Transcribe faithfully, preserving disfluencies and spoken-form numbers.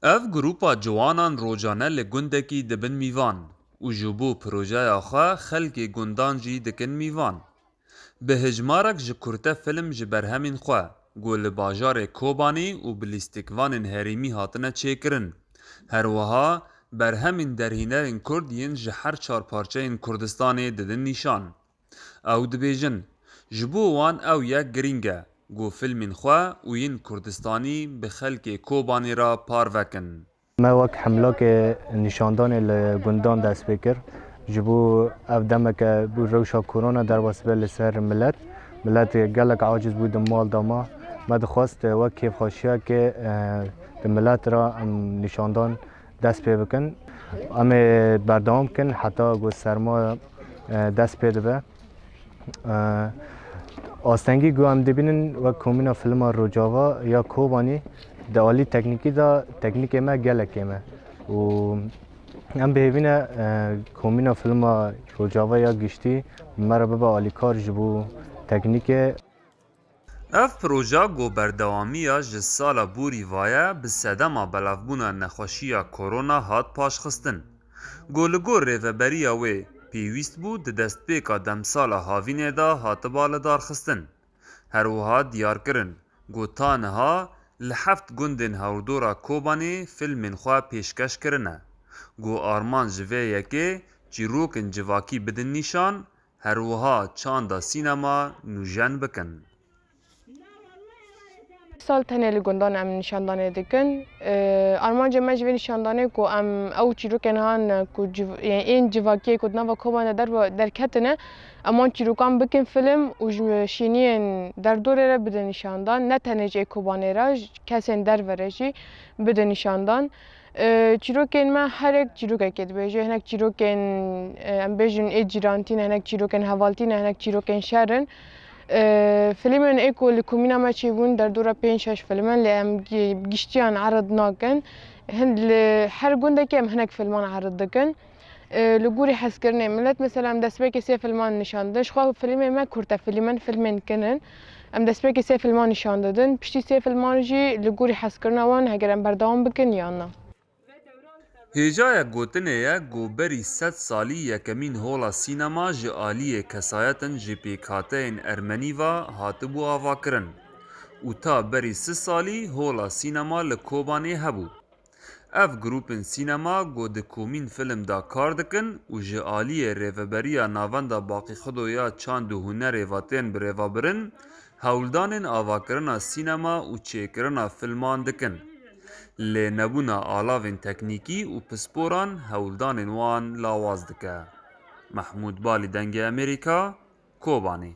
Ev grûpa ciwanan rojane li gundekî dibin mîvan û ji bo projeya xwe xelkê gundan jî dikin mîvan. Bi hejmarek ji kurtefilm ji berhemên xwe, ku li bajarê Kobanê û bi lîstikvanên herêmî hatine çêkirin. Her wiha berhemên derhênerên kurd yên ji her çar parçeyên Kurdistanê didin nîşan. Ew dibêjin, ji bo wan ew yek girîng e, ku filmên xwe û yên Kurdistanî bi xelkê Kobanê re parve kin. Me wek hemlakê nîşandanê li gundan dest pê kir. Ji bo ev demeke bû rewşa korona derbas be li ser milet. Milet gelek aciz bû di mal de ma. Me dixwest wek kêfxweşiyekê, e, di milet re em nîşandan dest pê bikin. Em ê berdewam bikin heta ku serma, e, dest pê dibe. E, astengî ku em dibînin wek Komîna Filma Rojava ya Kobanî di alî teknîkî de teknîkê me gelek kêm e. Û em bi hêvî ne, e, Komîna Filma Rojava ya giştî bi me re bibe alîkar ji bo teknîkê. Ev proje ku berdewamiya ji sala borî va ye, bi sedema belavbûna nexweşiya korona hat paşxistin. Ku li gor rêveberiya wê pêwîst bû di destpêka demsala havînê de hatiba lidarxistin. Her wiha diyar kirin ku ta niha li heft gundên hewrdora Kobanê filmên xwe pêşkeş kirine. Ku armanc ji vê yekê çîrokên civakî bidin nîşan, her wiha çanda sînema nûjen bikin. Sal tenê li gundan em nîşandanê dikin. Ee, armancê me ji vê nîşandanê ku em ew çîrokên han ku civ-, yani ên civakiyê ku di nava Kobanê derve-, derketine, em wan çîrokan bikin film û ji şêniyên derdorê re bidin nîşandan. Ne tenê ji ê Kobanê re, ji kesên derve re jî bidin nîşandan. E, çîrokên me her yek çîrokekê dibêje. Hinek çîrokên, e, em bêjin ê cîrantî ne, hinek çîrokên hevaltî ne, hinek çîrokên şer in. E, filmên ê ku li komîna me çêbûn derdora pênc şeş film in, lê em gi-, giştiyan erid nakin. Hin, li her gundekê em hinek filman erid dikin. E, li gorî hezkirinê milet, mesela em destpêkê sê filman nîşan didin. Ji xwe filmê me kurte filmên, filmên kin in. Em destpêkê sê filman nîşan didin. Piştî sê filman jî li gorî hezkirina wan heger em berdewam bikin yan na. Hêjayek gotinê ye ku berî sed salî yekemîn hola sînema ji aliyê kesayetin ji pêkhateyên ermenî ve hatibû avakirin û ta berî sih salî hola sînema li Kobanê hebû. Ev grûpên sînema ku di komîn film de kar dikin û ji aliyê Rêveberiya Navenda Baqî Xido ya Çand û Hunerê ve tên birêvebirin, hewldanên avakirina sînema û çêkirina filman dikin. Lê nebûna alavên teknîkî û pisporan hewldanên wan lawaz dike. Mehmûd Balî, Dengê Amerîka, Kobanê.